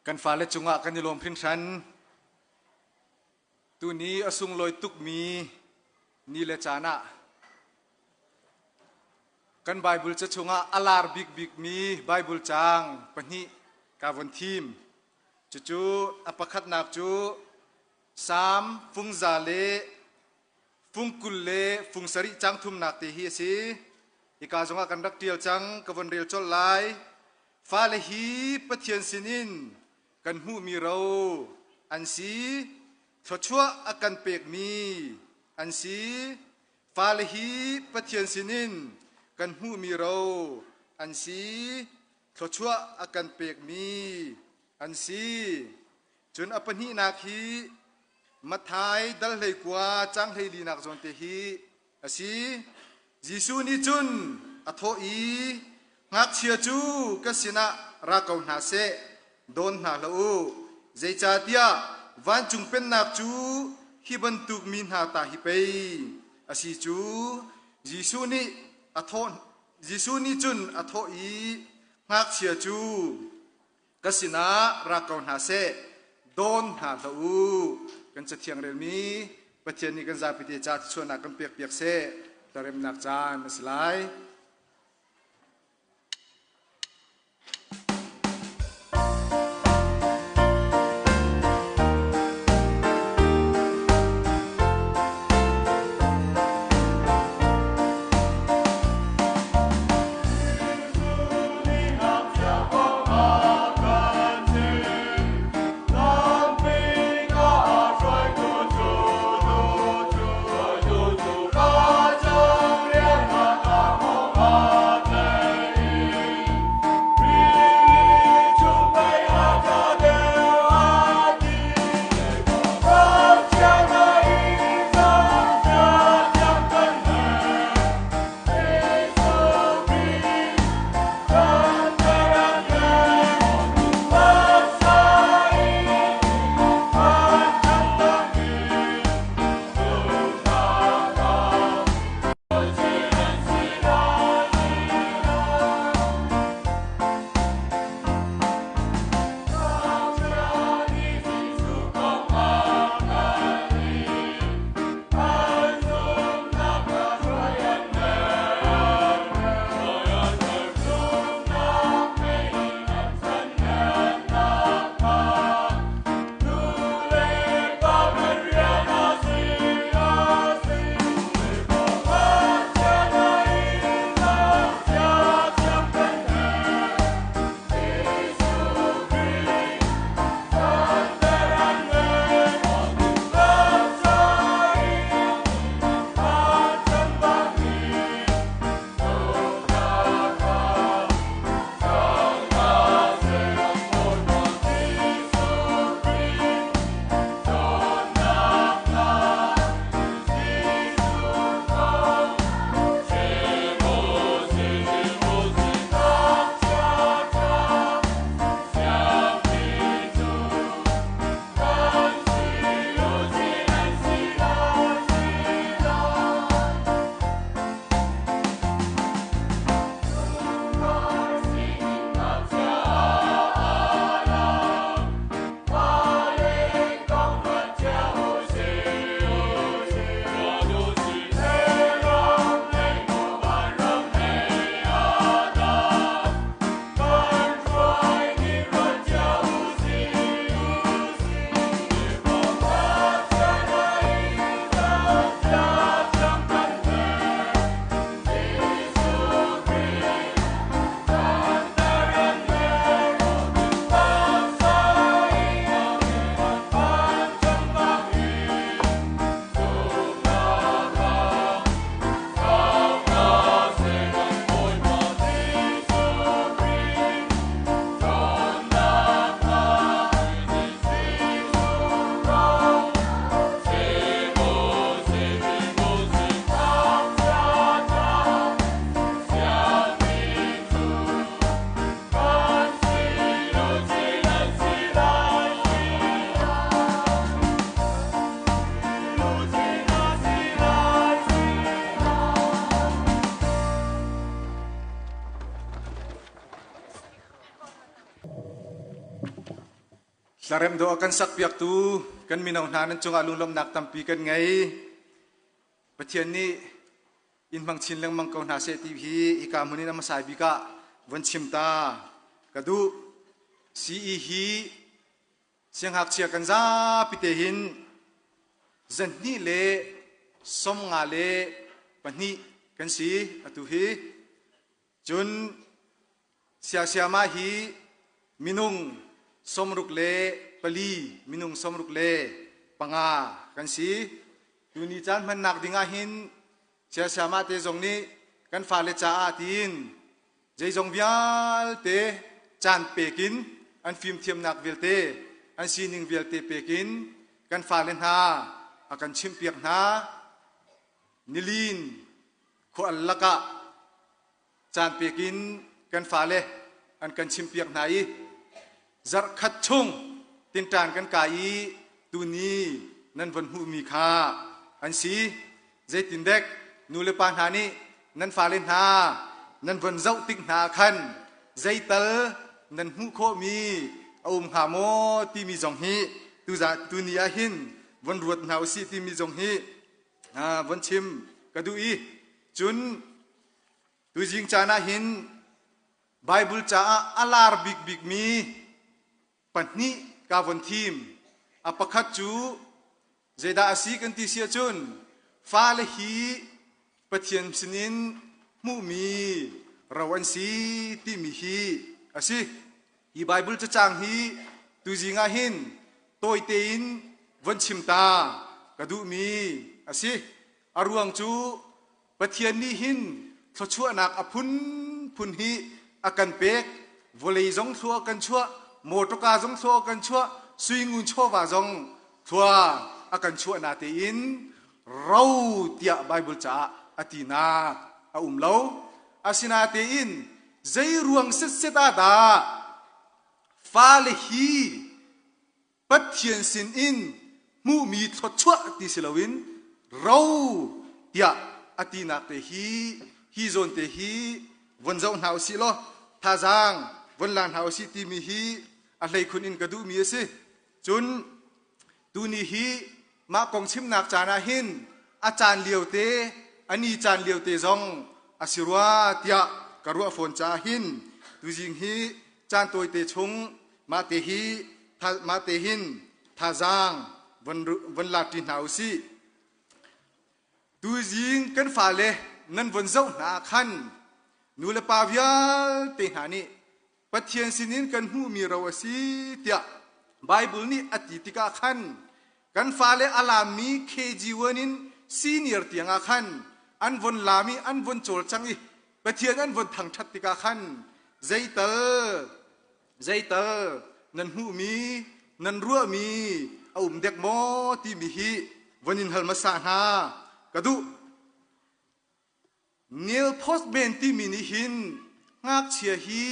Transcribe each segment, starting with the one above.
Kan fale cungah kan i lawm hringhran. Tuni a sunglawi tukmi ni le caan ah kan Bible ca chungah a lar bikbikmi Bible caang pahnih ka von thim. Cucu a pakhatnak cu Salm fungza le fung 20 le fung sarih caang thumnak te hi a si. Hika zongah kan rak ṭial cang, ka von rel colh lai. Fale hi Pathian sinin kan hmuhmi ro an si. Thluachuah a kan pekmi an si. Fale hi Pathian sinin kan hmuhmi ro an si. Thluachuah a kan pekmi an si. Cun a pahnihnak hi Matthai dal 19 caang 14nak zawn te hi a si. Jesuh nih cun a thawh i, Ngakchia cu ka sinah ra ko hna seh, dawn hna hlah u. Zeicahtiah vancung pennak cu hi bantuk mi hna ta hi pei a si cu. Jesuh nih a thawh Jesuh nih cun a thawh i, Ngakchia cu ka sinah ra ko hna seh, dawn hna hlah u. Kan Cathiang relmi Pathian nih kan zapite ca thluachuahnak kan pekpiak seh. Tlaremnak caan a si lai. Hlaremh dawh a kan sakpiaktu kan mino hna nan cungah lunglawmhnak tampi kan ngei. Pathian nih in hmang chin lengmang ko hna seh ti hi hika hmun in a hmasa bik ah von chim ta ka duh. CE hi siangngakchia kan zapi te hin zanhnih le 52 kan si atu hi. Cun siasiama hi minung 64, minung 65 kan si. Tuni caan hmannak ding ah hin siasiama te zong nih kan fale caah tiin zeizong vialte caan pekin an fimthiamnak vialte an sining vialte pekin kan fale hna a kan chimhpiak hna. Nilin khua al lakah caan pekin kan fale an kan chimpiak hna i zarhkhat chung tinṭan kan kai i tuni nan von hmuhmi kha an si. Zeitindek nu le pa hna nih nan fale hna nan von zoh tik hna khan zeital nan hmuh khawhmi a um hnga maw timi zong hi tuni ah hin von ruat hna usih timi zong hi von chim ka duh i cun tuzing caan ah hin Bible caah a lar bikbikmi pahnih ka von thim. A pakhat cu zeidah a si kan ti si ahcun fale hi Pathian sinin hmuhmi ro an si timi hi a si. Hi Bible cacang hi tuzing ah hin tawi tein von chim ta ka duhmi a si. A ruang cu Pathian nih hin thluachuahnak a phunphun hi a kan pek. Vawlei zong thlua kan chuah, mawṭawka zong thlua kan chuah, suingun chawva zong thlua a kan chuah na tein ro tiah Bible caah a tinak a um lo. Asinatein zei ruang setset ah dah fale hi Pathian sinin hmuhmi thluachuah ti si loin ro tiah a tinak te hi hi zawn te hi von zoh hna usih law thazaang von la hna usih timi hi a hleikhun in ka duhmi a si. Cun tuni hi mah kong chimnak caan ah hin a caan lio te a ni caan lio te zong a si rua tiah ka ruah fawn caah hin tuzing hi caan tawite chung mah te hi mah te hin thazaang von von lak ṭi hna usih. Tuzing kan fale nan von zoh hna ah khan nu le pa vialte hna nih Pathian sinin kan hmuhmi ro a si tiah Bible nih a ti tikah khan kan fale a laammi KG1 in senior tiangah khan an von laam i an von cawlcang i Pathian an von thangṭhat tikah khan zeital zeital nan hmuhmi nan ruahmi a um dek maw timi hi von in hal hmasa hna ka duh. Neil Postman timi nih hin ngakchia hi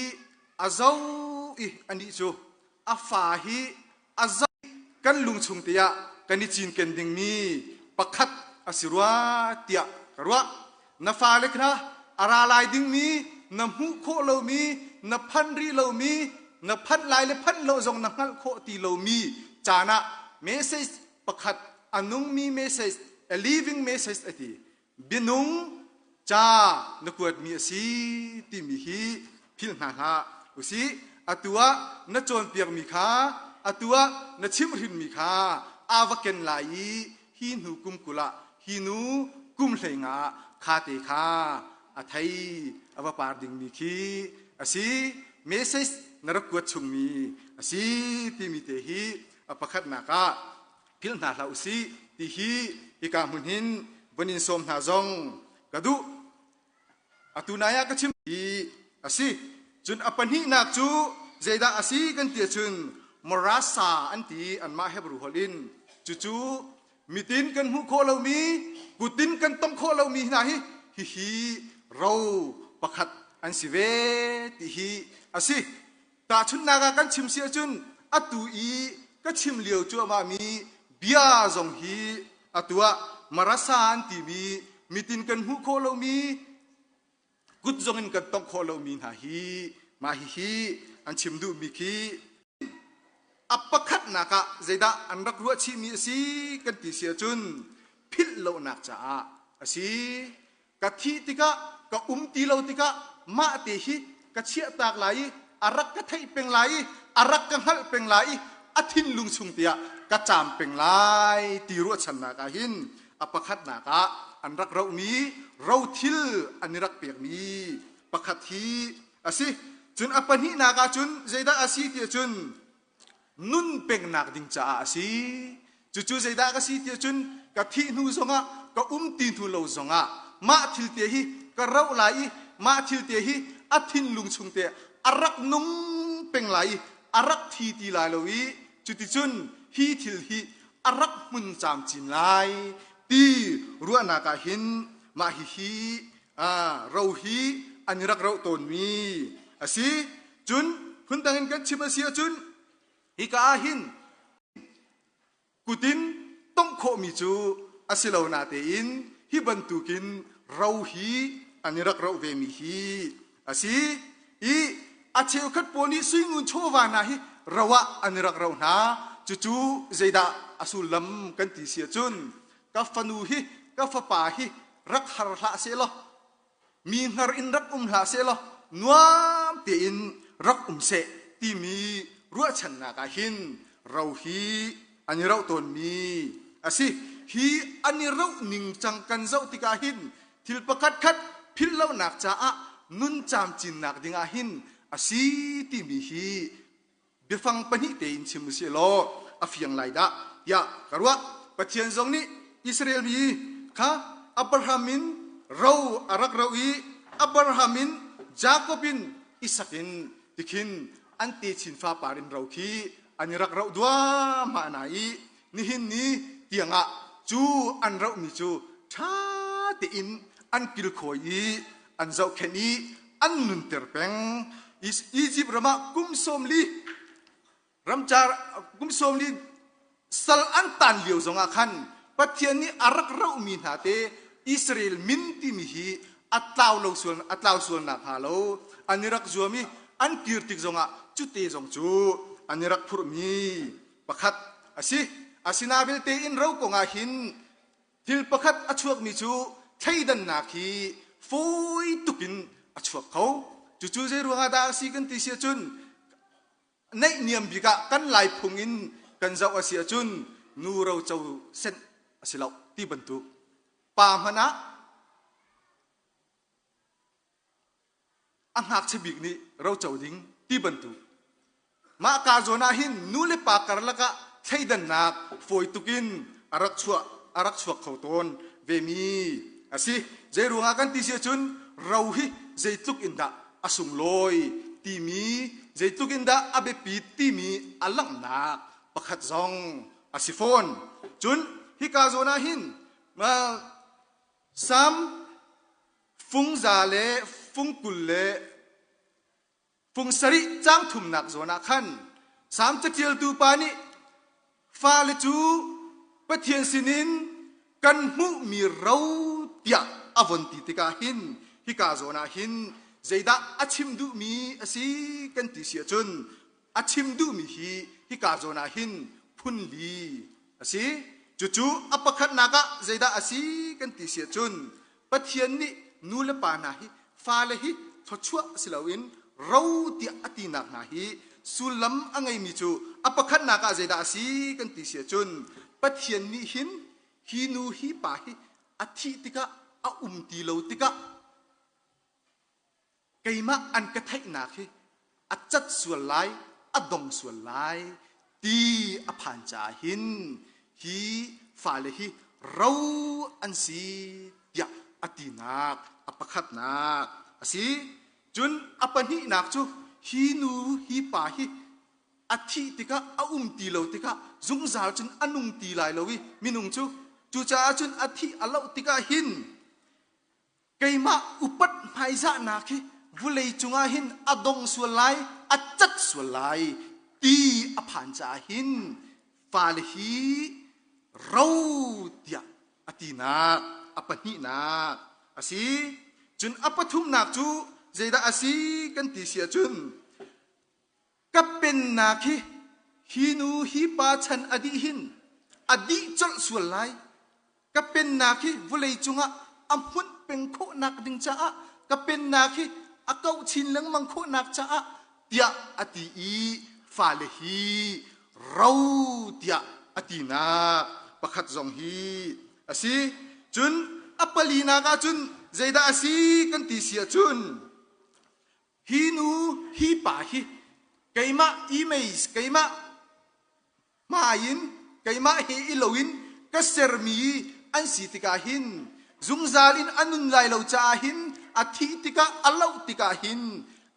a zo i anih cu a fa hi a zo kan lungchung te ah kan i cinken dingmi pakhat a si rua tiah ka ruah. Na fale kha a ra lai dingmi na hmuh khawh lomi na phanh rih lomi na phanh lai le phanh lo zong na hngalh khawh ti lomi caan ah message pakhat a nungmi message a living message a ti bianung ca na kuatmi a si timi hi philh hna hlah usih. Atu ah na cawnpiakmi kha atu ah na chimhhrinmi kha aa va ken lai i hi hnu kum 20 ah hi nu kum 15 ah kha te kha a thei a va par dingmi khi a si. Message na rak kuat chungmi a si timi te hi a pakhatnak ah philh hna hlah usih ti hi hika hmun hin von in sawm hna zong ka duh. Atu nai ah ka chim hi a si. Cun a pahnihnak cu zeidah a si kan ti ahcun Morasa an ti anmah Hebrew holh in. Cucu mitin kan hmuh khawh lomi, kutin kan tong khawh lomi hna hi hihi ro pakhat an si ve ti hi a si. Tahchunhnak ah kan chim si ahcun atu i ka chim lio cuahmah mi bia zong hi atu ah Marasa an timi mitin kan hmuh khawh lomi kut zong in kan tongh khawh lomi hna hi mah hihi an chim duhmi khi. A pakhatnak ah zeidah an rak ruah chihmi a si kan ti si ahcun philh lonak caah a si. Ka thih tikah ka um ti lo tikah mah te hi ka chiahtak lai i a rak ka theih peng lai i a rak ka hngalh peng lai i a thinlung chung tiah ka caam peng lai ti ruahchannak ah hin a pakhatnak ah an rak rohmi rothil an i rak pekmi pakhat hi a si. Cun a pahnihnak ah cun zeidah a si ti ahcun nun pengnak ding caah a si. Cucu zeidah ka si ti ahcun ka thih hnu zongah ka um ti hnu lo zongah mah thil te hi ka roh lai i mah thil te hi a thinlung chung te a rak nung peng lai i a rak thi ti lai lo i cuticun hi thil hi a rak hmun camcin lai ti ruahnak ah hin mah hihi ro hi an i rak roh tawnmi a si. Cun phundang in kan chim a si ahcun hika ah hin kutin tongh khawhmi cu a si lo natein hi bantukin ro hi an i rak roh vemi hi a si i a cheukhat pawl nih suingun chawva hna hi ro ah an i rak roh hna. Cucu zeidah a sullam kan ti si ahcun ka fanu hi ka fapa hi rak har hlah seh law mi hngar in rak um hlah seh law nuam tein rak um seh timi ruahchannak ah hin ro hi an i roh tawnmi a si. Hi an i roh ningcang kan zoh tikah hin thil pakhat khat philh lonak caah nun camcinnak dingah hin a si timi hi biafang pahnih tein chim usih law a fiang lai dah tiah ka ruah. Pathian zong nih Israel mi kha Abraham in ro a rak ro i Abraham in Jakob in Isak in tikhin an techin fapar in ro khi an i rak roh duahmah hna i nihin ni tiangah cu an rohmi cu ṭha tein an kilkhawi i an zohkhenh i an nunter peng. Egypt ram ah kum 40 ramcar kum 40 sal an tan lio zongah khan Pathian nih a rak rohmi hna te Israel min timi hi a tlau lo sual a tlau sual nak hnga lo an i rak zuam i an kir tik zongah cute zong cu an i rak phurhmi pakhat a si. Asina vialte in ro kongah hin thil pakhat a chuakmi cu thleidannak hi fawi tukin a chuak kho. Cucu zei ruangah dah a si kan ti si ahcun naihniam bik ah kan lai phung in kan zoh a si ahcun nu roco senh a si lo ti bantuk pa hmanh ah a ngakchia bik nih roco ding ti bantuk mah ka zawn ah hin nu le pa karlak ah thleidannak fawi tuk in a rak chuah a rak chuak kho tawn vemi a si. Zei ruangah kan ti si ahcun ro hi zeitluk in dah a sunglawi timi zeitluk in dah a biapi timi a langhnak pakhat zong a si fawn. Cun hika zawn ah hin Sam fungza le fungkul le fung sarih caang thumnak zawn ah khan Salm caṭialtu pa nih fale cu Pathian sinin kan hmuhmi ro tiah a von ti tikah hin hika zawn ah hin zeidah a chim duhmi a si kan ti si ahcun a chim duhmi hi hika zawn ah hin phun li a si. Cucu a pakhatnak ah zeidah a si kan ti si ahcun Pathian nih nu le pa hna hi fale hi thluachuah si loin ro tiah a tinak hna hi sullam a ngeimi cu a pakhatnak ah zeidah a si kan ti si ahcun Pathian nih hin hi nu hi pa hi a thih tikah a um ti lo tikah keimah an ka theihnak hi a cat sual lai, a dong sual lai ti a phan caah hin hi fale hi ro an si tiah a tinak a pakhatnak a si. Cun a pahnihnak cu hi nu hi pa hi a thih tikah a um ti lo tikah zungzal cun a nung ti lai lo i minung cu cucaah cun a thih a loh tikah hin Keimah upat hmaizahnak hi vulei cungah hin a dong sual lai, a cat sual lai ti a phan caah hin fale hi ro tiah a tinak a pahnihnak a si. Cun a pathumnak cu zeidah a si kan ti si ahcun ka pennak hi Hi nu hi pa chan a dih hin a dih colh sual lai. Ka pennak hi vawlei cungah a hmunh peng khawhnak ding caah ka pennak hi a kauh chin lengmang khawhnak caah tiah a ti i fale hi ro tiah a tinak pakhat zong hi a si. Cun a palinak ah cun zeidah a si kan ti si ahcun hi nu hi pa hi keimah image keimah hmai in keimah he i loin ka sermi an si tikah hin zungzal in a nun lai lo caah hin a thih tikah a loh tikah hin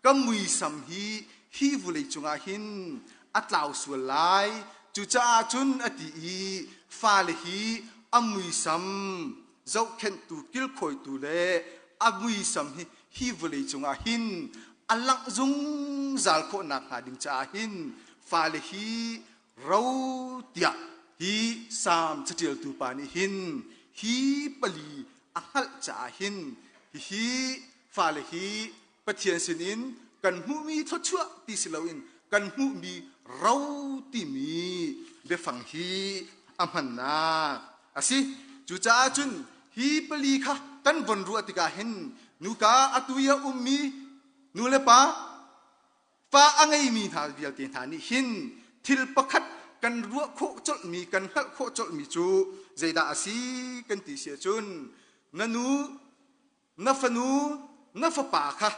ka muisam hi hi vulei cungah hin a tlau sual lai. Cucaah cun a ti i fale hi a muisam zohkhenhtu kilkhawitu le a muisam hi hi vawlei cungah hin a langh zungzal khawh nakhnga ding caah hin fale hi ro tiah hi Salm caṭialtu pa nih hin hi pali a hngalh caah hin hihi fale hi Pathian sinin kan hmuhmi thluachuah ti si loin kan hmuhmi ro timi biafang hi a hmannak a si. Cucaah cun hi pali kha kan von ruah tikah hin nuka atu i a ummi nu le pa fa a ngeimi hna vialte hna nih hin thil pakhat kan ruah khawh colhmi kan hngalh khawh colhmi cu zeidah a si kan ti si ahcun na nu na fanu na fapa kha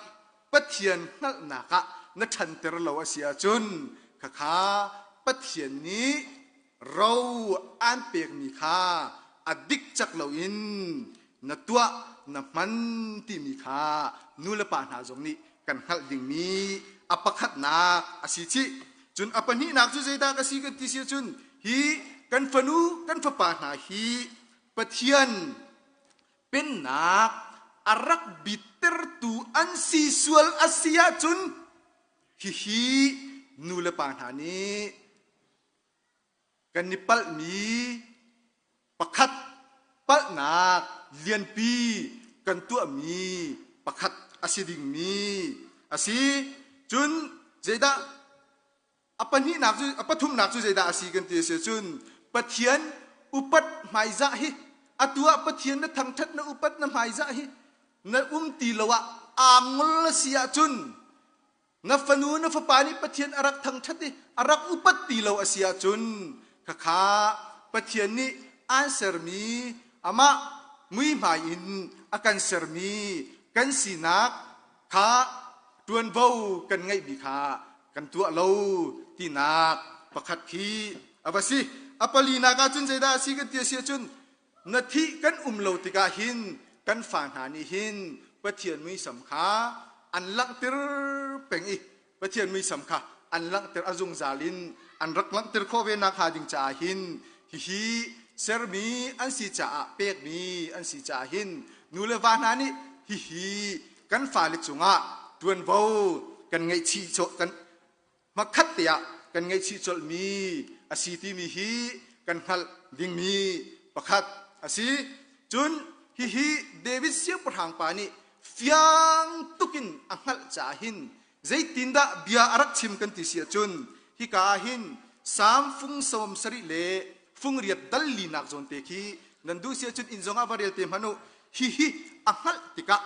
Pathian hngalhnak ah na ṭhanter lo a si ahcun khakha Pathian nih ro aan pekmi kha a dik cak loin na tuah na hman timi kha nu le pa hna zong nih kan hngalh dingmi a pakhatnak a si chih. Cun a pahnihnak cu zeidah ka si kan ti si ahcun hi kan fanu kan fapa hna hi Pathian pennak a rak bittertu an si sual a si ahcun hihi nu le pa hna nih kan i palhmi pakhat palhnak lianpi kan tuahmi pakhat a si dingmi a si. Cun zeidah A pahnihnak cu a pathumnak cu zeidah a si kan ti a si cun Pathian upat hmaizah hi atu ah Pathian na thangṭhat na upat na hmaizah hi na um ti lo ah aa ngol a si ahcun na fanu na fapa nih Pathian a rak thangṭhat i a rak upat ti lo a si ahcun khakha Pathian nih aan sermi amah muihmai in a kan sermi kan sinak kha ṭuanvo kan ngeihmi kha kan tuah lo tinak pakhat khi a va si. A palinak ah cun zeidah a si kan ti a si ahcun na thih kan um lo tikah hin kan fa hna nih hin Pathian muisam kha an langhter peng i Pathian muisam kha an langhter a zungzal in an rak langhter khawh ve nak hnga ding caah hin hihi sermi an si caah pekmi an si caah hin nu le va hna nih hihi kan fale cungah ṭuanvo kan ngeihchih kan hmakhat te ah kan ngeihchih colhmi a si timi hi kan hngalh dingmi pakhat a si. Cun hihi David siangpahrang pa nih fiang tukin a hngalh caah hin zeitindah bia a rak chim kan ti si ahcun hika ah hin Salm fung 70 le fung riat dal linak zawn te khi nan duh si ahcun inn zongah va rel te hmanh u. Hihi a hngalh tikah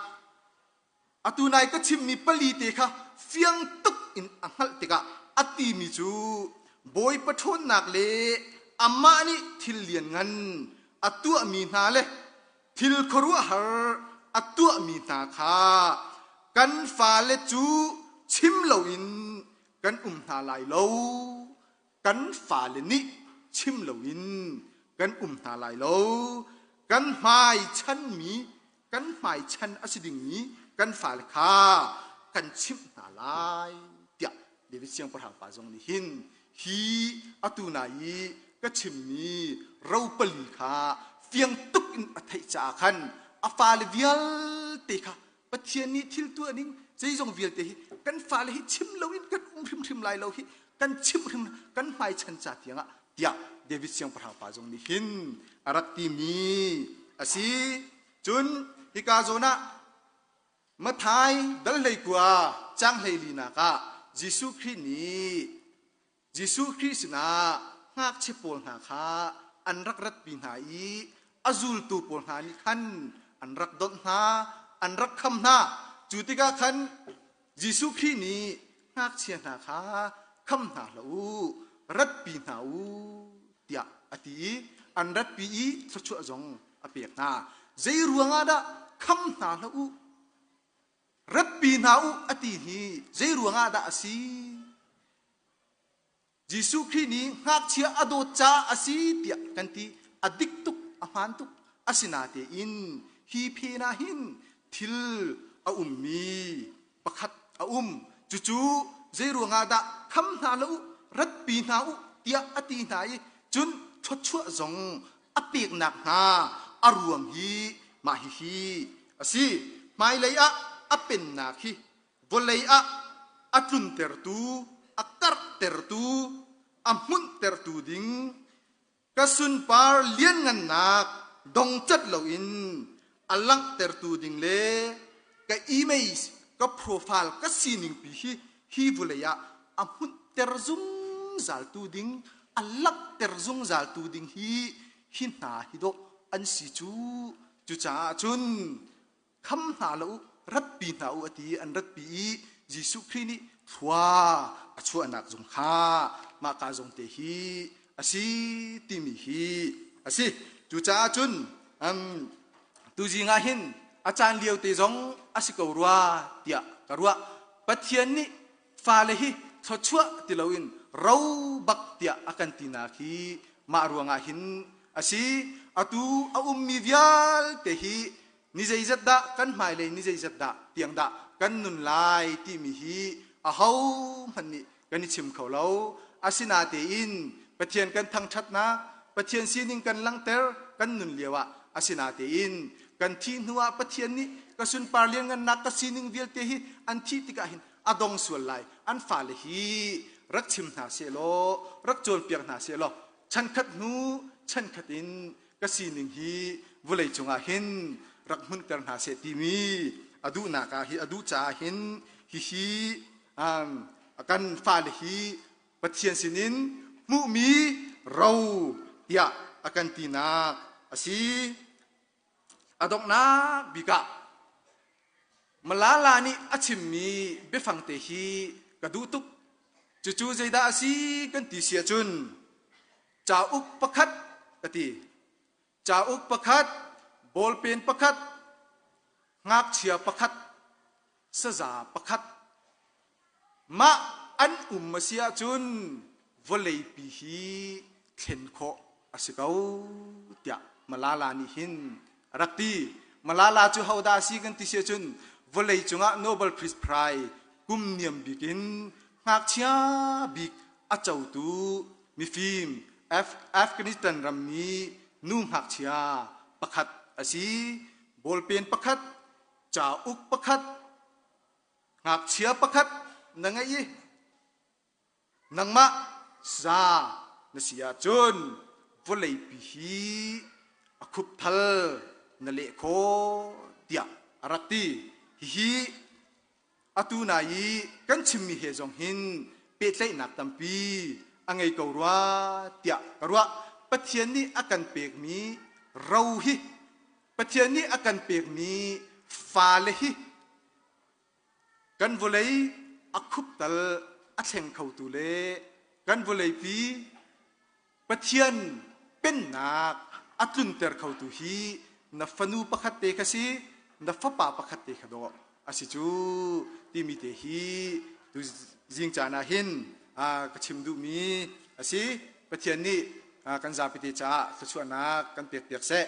atu nai ka chimmi pali te kha fiang tuk in a hngalh tikah a timi cu Bawipa ṭhawnnak le amah nih thil lianngan a tuahmi hna le thil khuaruahhar a tuahmi hna kha kan fale cu chim loin kan um hna lai lo. Kan fale nih chim loin kan um hna lai lo. Kan hmai chanmi kan hmai chan a si dingmi kan fale kha kan chimh hna lai tiah David siangpahrang pa zong nih hin hi atu nai i ka chimmi ro pali kha fiang tuk in a theih caah khan a fale vialte kha Pathian nih thil tuah ning zeizong vialte hi kan fale hi chim loin kan um hrimhrim lai lo hi kan chimh hrim kan hmaichan ca tiangah tiah David siangpahrang pa zong nih hin a rak timi a si. Cun hika zawn ah Matthai dal 19 caang 14 nak ah Jesuh Khrih nih. Jesuh Khrih sinah ngakchia pawl hna kha an rak ratpi hna i a zultu pawl hna nih khan an rak donh hna, an rak kham hna. Cu tikah khan Jesuh Khrih nih ngakchia hna kha kham hna hlah u, ratpi hna u tiah a ti i an ratpi i thluachuah zong a pek hna. Zei ruangah dah kham hna hlah u, ratpi hna u a ti hi zei ruangah dah a si? Jesuh Khrih nih ngakchia a dawt caah a si tiah kan ti. A dik tuk, a hmaan tuk. Asinatein hi phen ah hin thil a ummi pakhat a um. Cucu zei ruangah dah kham hna lo u, ratpi hna u tiah a ti hna i cun thluachuah zong a peknak hna a ruang hi mah hihi a si. Hmailei ah a pennak hi vawlei ah a tluntertu, a karhtertu, a hmunhtertu ding ka sunpar lianngannak dongcat loin a langhtertu ding le ka image, ka profile, ka sining pi hi hi vawlei ah a hmunhter zungzaltu ding, a langhter zungzaltu ding hi hi hna hi dawh an si cu. Cucaah cun kham hna lo u, ratpi hna u a ti i an ratpi i Jesuh Khrih nih thlua a chuahnak zong kha mahka zong te hi a si timi hi a si. Cucaah cun um, tuzing ah hin a caan lio te zong a si ko rua tiah ka ruah. Pathian nih fale hi thluachuah ti loin ro bak tiah a kan tinak hi mah ruangah hin a si. Atu a ummi vialte hi ni zeizat dah kan hmailei ni zeizat dah tiang dah kan nun lai timi hi aho hmanh nih kan i chim kho lo. Asinatein Pathian kan thangṭhatnak, Pathian sining kan langhter kan nun lio ah asinatein kan thih hnu ah Pathian nih ka sunpar lianngannak ka sining vialte hi an thih tikah hin a dong sual lai. An fale hi rak chim hna sehlaw, rak cawnpiak hna sehlaw chankhat hnu chankhat in ka sining hi vawlei cungah hin rak hmunhter hna seh timi a duhnak ah hi a duh caah hin hihi um, kan fale hi Pathian sinin hmuhmi ro tiah a kan tinak a si. A donghnak bik ah Malala nih a chimmi biafang te hi ka duh tuk. Cucu zeidah a si kan ti si ahcun cauk pakhat ka ti. Cauk pakhat, ballpen pakhat, ngakchia pakhat, saza pakhat. Mah an um a si ahcun vawleipi hi thlen khawh a si ko tiah Malala nih hin a rak ti. Malala cu hodah a si kan ti si ahcun vawlei cungah Nobel Peace Prize kum niam bik in ngakchia bik a cotu mifim Afghanistan rammi nu ngakchia pakhat a si. Ballpen pakhat, cauk pakhat, ngakchia pakhat na ngeih i nangmah za na si ahcun vawleipi hi a khupthal na leh khawh tiah a rak ti. Hihi atu nai i kan chimmi he zong hin pehtlaihnak tampi a ngei ko rua tiah ka ruah. Pathian nih a kan pekmi ro hi Pathian nih a kan pekmi fale hi kan vawlei a khuptal a thleng khotu le kan vawleipi Pathian pennak a tlunter khotu hi na fanu pakhat te kha si, na fapa pakhat te kha dawh a si cu timi te hi tu zing caan ah hin ka chim duhmi a si. Pathian nih kan zapi te caah thluachuahnak kan pek piak seh.